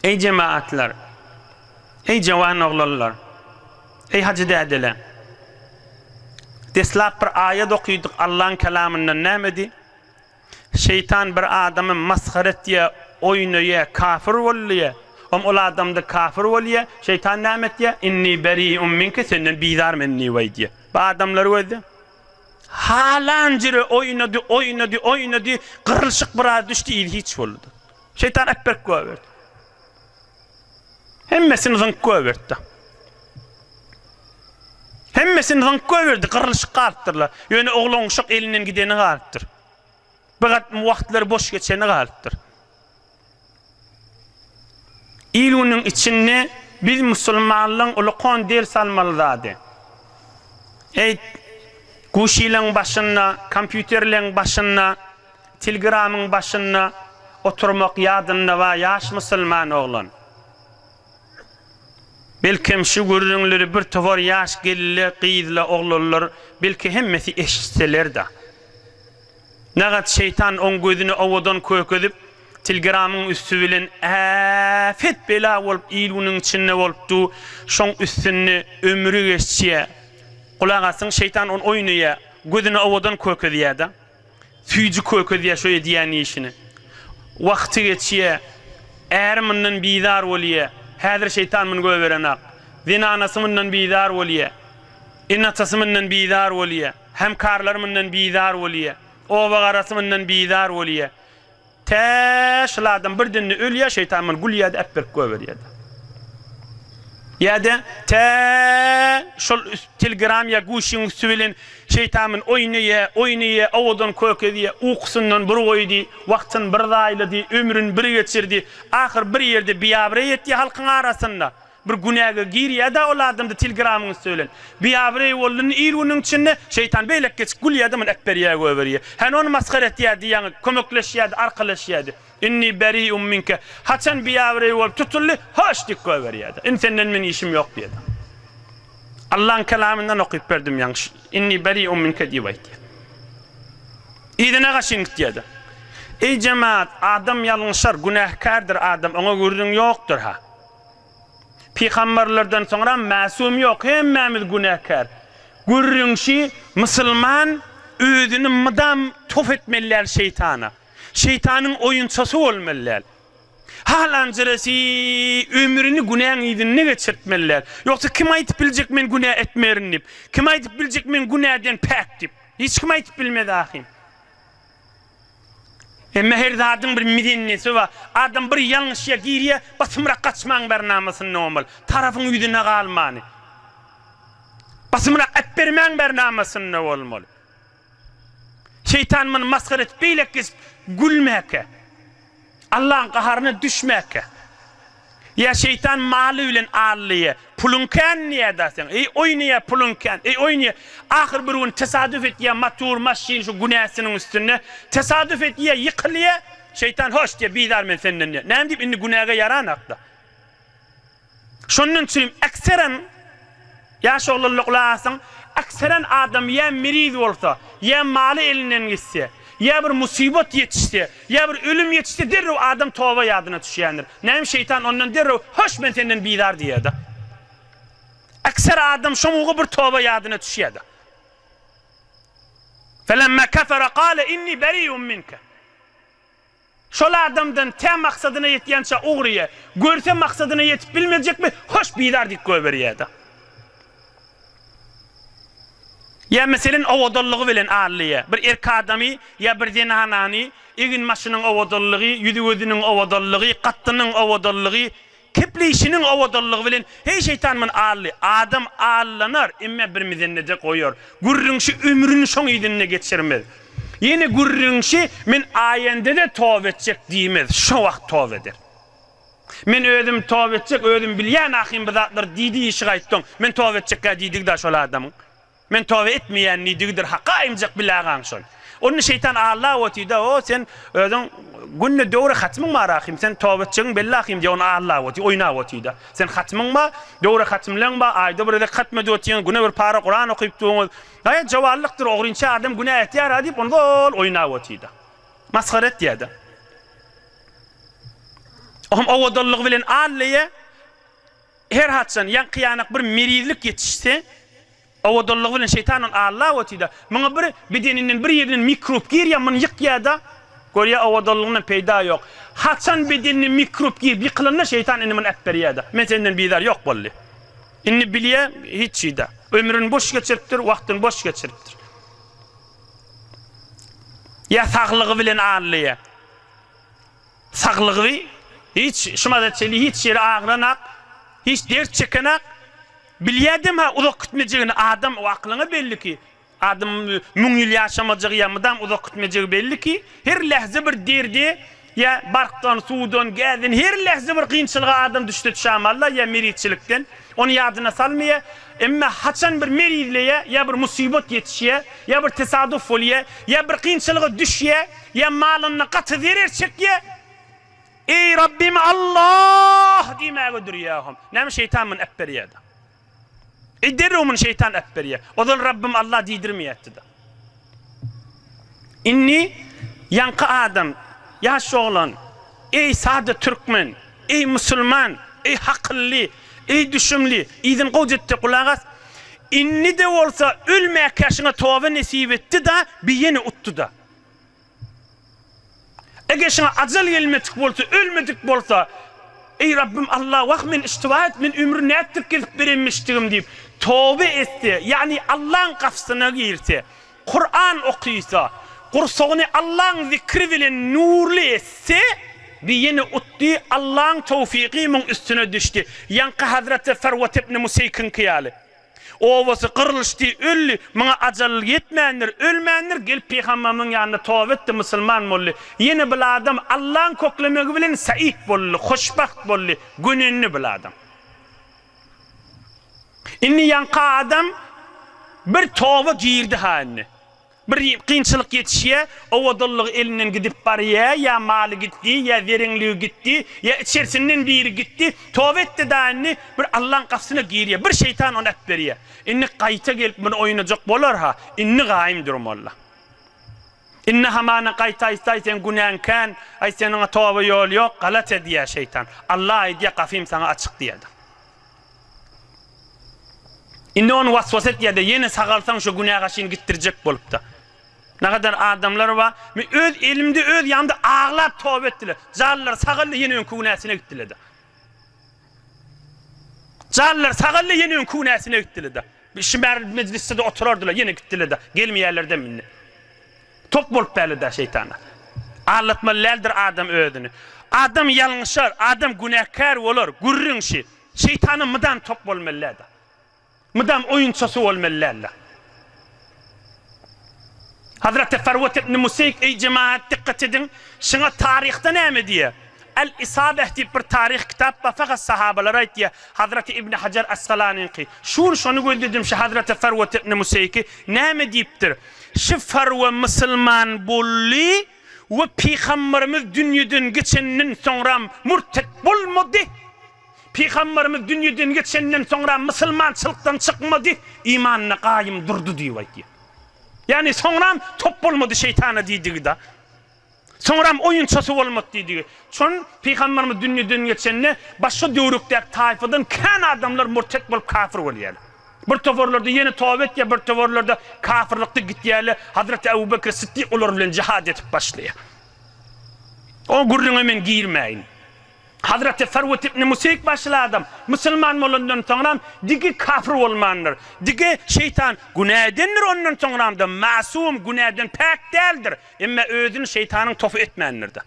Eý jemagatlar! Eý jawan oglanlar! Eý hajy dädeler! Deslap bir aýat okydyk Allaň kelamyndan nämedi? Şeýtan bir adamy masgara etýä, oýnaýa, kafir bol diýä. Om ol adamda kafir bolýa, şeýtan näme etýä? Inni beri'un minke senden bizar men diýip aýdýa. Bu adamlary gözle. Halan jüre oýnady, oýnady, oýnady, gyrylşyk biraz düşdi, yzy hiç boldy. Şeýtan äpberk goýberdi. Hemmesini zyňyp goýberdi. Hemmesini zyňyp goýberdi, gyrlyşyk galypdyrlar. Ýöne oglan-uşak elinden gideni galypdyr. Bir gat wagtlary boş geçeni galypdyr. Il-günüň içinde biz musulmanlaryň ulkan ders almaly zady. Eý, guşylaň başynda, kompýuterleň başynda, Telegramyň başynda oturmak ýadynda bar ýaş musulman oglan. Belkem şu gürrüňleri bir towar ýaş gelinler, gyzlar, oglanlar belki hemmesi eşitseler-de. Nagat şeýtan oň gözüne owadan kökezip, telegramyň üsti bilen äpet bela bolup il-günüň içinde bolup dur, şoň üstünde ömri geçýä. Gulak asyň, şeýtan ony oýnaýa, gözüne owadan kökezýä-de. Süýji kökezýär şo edýän işini. Wagty geçýär. Äri mundan bizar bolýar. Häzir şeýtan muny goýberenak. Zenanasy mundan bizar bolýar. Ene-atasy mundan bizar bolýar. Hemkarlary mundan bizar bolýar. Oba-garasy mundan bizar bolýar. Tä şul adam birdende ölýär, şeýtan muny gülýär-de äpberip goýberýär-de. Ýa-da tä şol telegram ýa guşyň üsti bilen şeýtan muny oýnaýar, oýnaýar, owadan kök edýär, ukusyndan bir goýdy, wagtyny bir zaýalady, ömrüni bir geçirdi, ahyr bir ýerde biabraý etýär halkyň arasynda. Bir günäge girýär-dä ol adamda telegramyň üsti bilen. Biabraý boldy il-günüň içinde, şeýtan beýlek geçip gülýär-de muny äpberýär goýberýär. Hany ony masgara etýärdi ýaňy, kömekleşýärdi, arkalaşýardy. Inni beri'un minke. Haçan biabraý bolup tutuldy, hoş diýip goýberýär-de. Indi senden meniň işim ýok diýýär-de. Allaň kelamyndan okyp berdim ýaňy. Inni beri'un minke diýip aýtýar. Yzyna gaçyn gitýär-de. Eý jemaat, adam ýalňyşar, günäkärdir adam, oňa gürrüň ýokdur-ha. Pygamberlerden soňra mäsum ýok, hemmämiz günäkär. Gürrüňşi musulman özüni mydam tof etmeli däl şeýtana. Şeýtanyň oýunçasy bolmaly däl. Halanjyrasy ömrüni günäň yzynda geçirtmeli däl. Ýogsa kim aýdyp biljek men günä etmerin diýip? Kim aýdyp biljek men günäden päk diýip? Hiç kim aýdyp bilmez ahym. Emma her zadyň bir mizennesi bar. Adam bir ýalňyşýa girýä, basymrak gaçmaň barnamasynda bolmaly. Tarapyň ýüzüne galmany. Basymrak äpbermäň barnamasynda bolmaly. Şeýtan muny masgara edip beýlek geçip gülmäkä. Allaň gaharyna düşmäkä. Ýa şeýtan maly bilen aldaýa. Puluň kän diýýä-da seň. Eý oýnaýa puluň kän. Eý oýnaýa. Ahyr bir gün tesadüf etýä matur maşyn şu günäsiniň üstünde. Tesadüf etýä ýykylýa. Şeýtan hoş diýýä bizar men senden diýýä. Näme diýip indi günäge ýaranakda. Şondan üçin ekseren ýaş oglanlar gulak asyň, ekseren adam ýa meriz bolsa, ýa maly elinden gitse, ýa bir musybat ýetişse, ýa bir ölüm ýetişse derrew adam toba ýadyna düşýändir. Näme şeýtan ondan derrew hoş men senden bizar diýýärde. Ekser adam şoňuga bir toba ýadyna düşýärde. Felemma kefere kale inni beriun minke. Şol adamdan tä maksadyna ýetýänçä ugraýar. Görse maksadyna ýetip bilmejekmi, hoş bizar diýip goýberýär-de. Ýa meselen owadanlygy bilen aldaýar. Bir erk adamy ýa bir zenanany egin-başynyň owadanlygy, ýüzi-gözüniň owadanlygy, katdynyň owadanlygy, Kepleýşiniň owadanlygy bilen, Heý, şeýtan muny aldy. Adam allanar, emme bir mizennede goýar. Gürrüňşi ömrüni şoň yzynda geçirmez. Ýene gürrüňşi men aýende-de toba etjek diýmez, şo wagt toba eder. Men özüm toba etjek, özüm bilýän ahym bu zatlary diýdi işi gaýtdoň. Men toba etjekkä diýdigi-da şol adamyň. Men toba etmeýän diýdigidir haka ymjak bilagaň şol. Onda şeýtan allap otyda o sen özüň günde döwre hatymyň bar ahym sen toba etjegiň belli ahym diýip ony allap otyr oýnap otyda. Sen hatymyň bar döwre hatymlaň bar aýda bir gezek hatm edip otyň güne bir para kuran okyp duňyz. Aý jowallykdyr ogrynça adam günä etýär-a diýip ony zol oýnap otyda. Masgara etýärde. Ohm owadanlygy bilen alleýe her haçan ýaňky ýanak bir merizlik ýetişse, owadanlygy bilen şeýtan ony allap otyda. Muňa bir bedeninden bir ýerinden mikrop girýär, muny ýykýar-da, görýär owadanlygyndan peýda ýok. Haçan bedenine mikrop girip ýykylanda şeýtan indi muny äpberýär-de. Men senden bizar ýok boldy. Indi bilýär hiç çyda. Ömrüni boş geçiripdir, wagtyny boş geçiripdir. Ýa saglygy bilen alleýär. Saglygy hiç şumada çenli hiç ýeri agyranak, hiç dert çekenak. Bilýädem-hä uzak gitmejegini adam o aklyňa belli ki, adam müň ýyl ýaşamajagy ýa mydam uzak gitmejegi belli ki, her lähze bir derde ýa barkdan, suwdan, gäzden her lähze bir kynçylyga adam düşse düşämalla ýa merizçilikden ony ýadyna salmaýa. Emma haçan bir merizleýä ýa bir musybat ýetişýä, ýa bir tesaduf bolýa, ýa bir kynçylyga düşýä, Ýa malynda gaty zerer çekýä, Eý, Rabbim Allah! diýmäge durýa hom. Näme şeýtan muny äpberýä-de. Eý, derrew muny şeýtan äpberýä. Ozal Rabbim Allah diýdirmeýätdi-de. Indi ýaňky adam, ýaş oglan, eý, sada türkmen, eý, musulman, eý, hakylly, eý, düşümli, yzyny gowja et-de gulak as. Indi-de bolsa ölmäkä şuňa toba nesip etdi-da, bi ýene utdy-da. Eger şuňa ajal gelmedik bolsa, ölmedik bolsa, Eý Rabbim Allah, wah men iştiba et, men ömri nätdirip gezip berenmişdigim diýip, toba etse, ýagny Allaň gapysyna girse, Kuran okysa, gursagyny Allaň zikri bilen nurly etse, bi ýene utdy, Allaň towfygy muň üstüne düşdi. Ýaňky Hazreti Ferwat ibn Museýkiňki ýaly. Obasy gyrylyşdy, öldi. Muňa ajal ýetmändir, ölmändir, gelip pygamberimiziň ýanynda toba etdi, musulman boldy. Ýene bil adam Allaň köklemegi bilen said boldy, hoşbagt boldy, gönendi bil adam. Indi ýaňky adam bir toba girdi-ha indi. Bir kynçylyk ýetişýär, owadanlygy elinden gidip barýar, ýa maly gitdi, ýa zereňligi gitdi, ýa içersinden biri gitdi, toba etdi da indi bir Allaň gapysyna girýär, bir şeýtan ony äpberýär. Indi gaýta gelip muny oýnajak bolar-ha, indi gaýym durmaly. Indi hamana gaýta aýtsa, aý seň günäň kän, aý seniň toba ýoly ýok, galat edýär şeýtan. Alla aýdýar, gapym saňa açyk diýýär. Indi ony waswasa etýär-de, ýene sagalsaň şo günä gaşyny gitdirjek bolupda. Nagadar adamlar bar, men öz elimde, öz ýanymda aglap toba etdiler. Janlary sagaldy, ýene öňki günäsine gitdiler-de. Janlary sagaldy, ýene öňki günäsine gitdiler-de. Şu bäri mejlisde-de oturardylar, ýene gitdiler-de. Gelmeýärler-de indi. Top bolup bäli-dä şeýtana. Aldatmaly däldir adam özüni. Adam ýalňyşar, adam günäkär bolar, gürrüň şi. Şeýtana mydam top bolmaly däldir. Mydam oýunçasy bolmaly däldir. Hazreti Farwat ibn Museýk, eý jemaat dikkat ediň, şuňa taryhda näme diýýär? El Isabeh diýip bir taryh kitap bar, fakat sahabalar aýtýar. Hazreti Ibn Hajar Asgalanyňky. Şu gün şony gözledim, şu Hazreti Farwat ibn Museýki näme diýipdir? Şu Farwa musulman boldy we pygamberimiz dünýeden geçenden soňram murtet bolmady. Pygamberimiz dünýeden geçenden soňra musulmançylykdan çykmady, imanyna gaýym durdy diýip aýtýar. Ýagny soňram top bolmady şeýtana diýdigi-da. Soňram oýunçasy bolmady diýdigi. Şon pygamberimiz dünýeden geçende başga döwrekdäki taýfadan kän adamlar murtet bolup kafir bolýarlar. Bir toparlarda ýene toba etýär, bir toparlarda kafirlykda gitýärler. Hazreti Ebu Bekr Siddik olar bilen jihad edip başlaýar. O gürrüňe men girmäýin. Hazreti Farwat ibn Museýk başly adam musulman bolandan soňram digi kafir bolmandyr. Digi şeýtan günä edendir ondan soňramda masum günäden päk däldir. Emma özüni şeýtanyň topy etmändirde.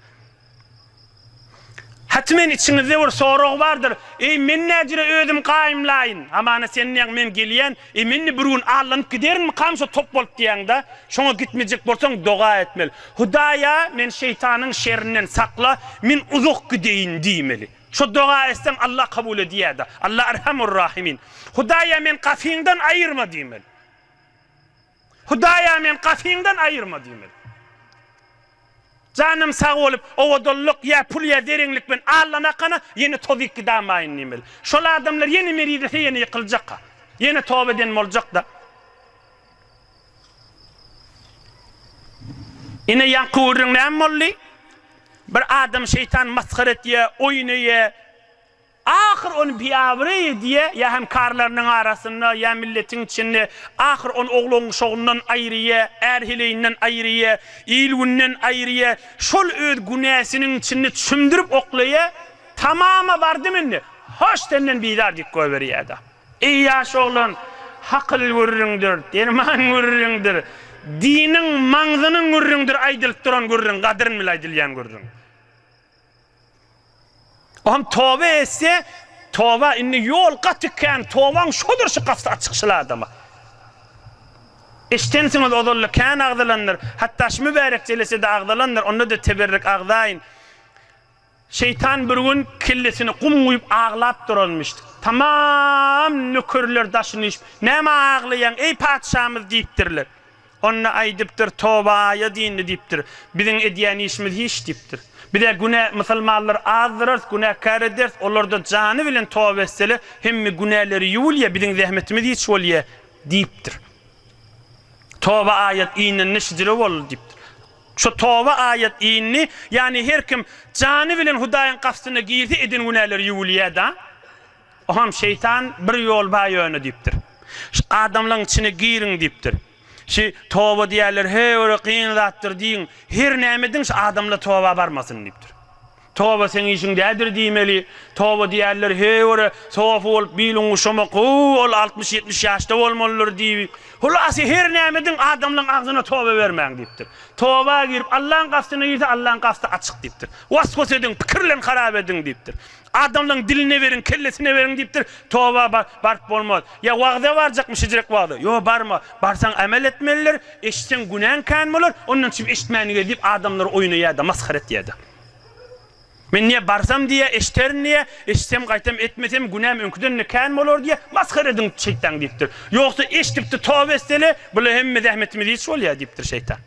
Hatmen içiňizde bir sorag bardyr, Eý men näjüre özüm gaýymlaýyn? Hamana sen diýýäň men gelýän, eý men-de bir gün allanyp giderinmikam şo top bolup diýýäňda. Şoňa gitmejek bolsaň doga etmeli. Hudaýa meni şeýtanyň şerinden sakla, men uzak gideýin diýmeli. Şo doga etseň Allah kabul edýäda. Allah Erhamur Rahimin. Hudaýa meni gapyňdan aýyrma diýmeli. Hudaýa meni gapyňdan aýyrma diýmeli. Janym sag bolup, owadanlyk ýa pul ýa zereňlik bilen allanakana ýene tozyk gidamaýyn diýmeli. Şol adamlar ýene merizlese ýene ýykyljak-a. Ýene toba eden boljak-da. Ine ýaňky gürrüň näme boldy? Bir adam şeýtan masgara etýär, oýnaýar. Ahyr ony biabraý edýär, ýa hemkarlarynyň arasynda, ýa milletiň içinde, ahyr ony oglan-uşagyndan aýyrýar, är-heleýinden aýyrýar, il-günden aýyrýar, şol öz günäsiniň içinde çümdürip oklaýar, Tamama bardym indi, hoş senden bizar diýip goýberýär-de. Eý ýaş oglan, hakyl gürrüňdir, derman gürrüňdir, diniň maňzynyň gürrüňdir aýdylyp duran gürrüň, gadyryn bile aýdylýan gürrüň. Oňam toba etse, toba indi ýol gaty kän, tobaň şodur şu gapysy açyk şul adama. Eşdensiňiz ozalda kän agzalandyr, hatda şu mübärek jelesede agzalandyr, onda-da teberrik agzaýyn. Şeýtan bir gün kellesine gum guýup aglap duranmyş. Tamam nökerler daşyny üýşüp, Nämä aglaýaň, eý patyşamyz diýipdirler. Onda aýdypdyr, Toba aýa dindi diýipdir. Biziň edýän işimiz hiç diýipdir. Biz-ä günä, musulmanlary azdyrarys, günäkär ederis, olar-da jany bilen toba etseler, hemme günäleri ýuwulýar, biziň zähmetimiz hiç bolýar diýipdir. Toba aýat inende şijire boldy diýipdir. Şu toba aýat indi, ýagny her kim jany bilen Hudaýyň gapysyna girse eden günäleri ýuwulýar-da. Oňam şeýtan bir ýol bar ýöne diýipdir. Şu adamlaň içine giriň diýipdir. Şi toba diýýärler, heý ora kyn zatdyr diýiň, her näme ediň şu adamlar toba barmasyn diýipdir. Toba seň işiň däldir diýmeli. Toba diýýärler, heý ora sofy bolup biliň guşamak, how ol 60-70 ýaşda bolmalydyr diýip. Hulasy her näme ediň adamlaň agzyna toba bermäň diýipdir. Toba girip Allaň gastyna girse Allaň gasty açyk diýipdir. Was-was ediň, pikir bilen harap ediň diýipdir. Adamlaň diline beriň, kellesine beriň diýipdir. Toba baryp bolmaz. Ýa wagza barjakmy şijirek wagza? Ýo barma. Barsaň amel etmelidir. Eşitseň günäň kän bolar. Ondan çyp eşitmäni gez diýip adamlary oýnaýada, masgara etýäde. Men diýýä barsam diýýä eşiterin diýýä, eşitsem gaýtam etmesem günäm öňküden-de kän bolar diýýä, masgara ediň şeýtan diýipdir. Ýogsa eşidipdi toba etsele, bula hemme zähmetimiz hiç bolýa diýipdir şeýtan.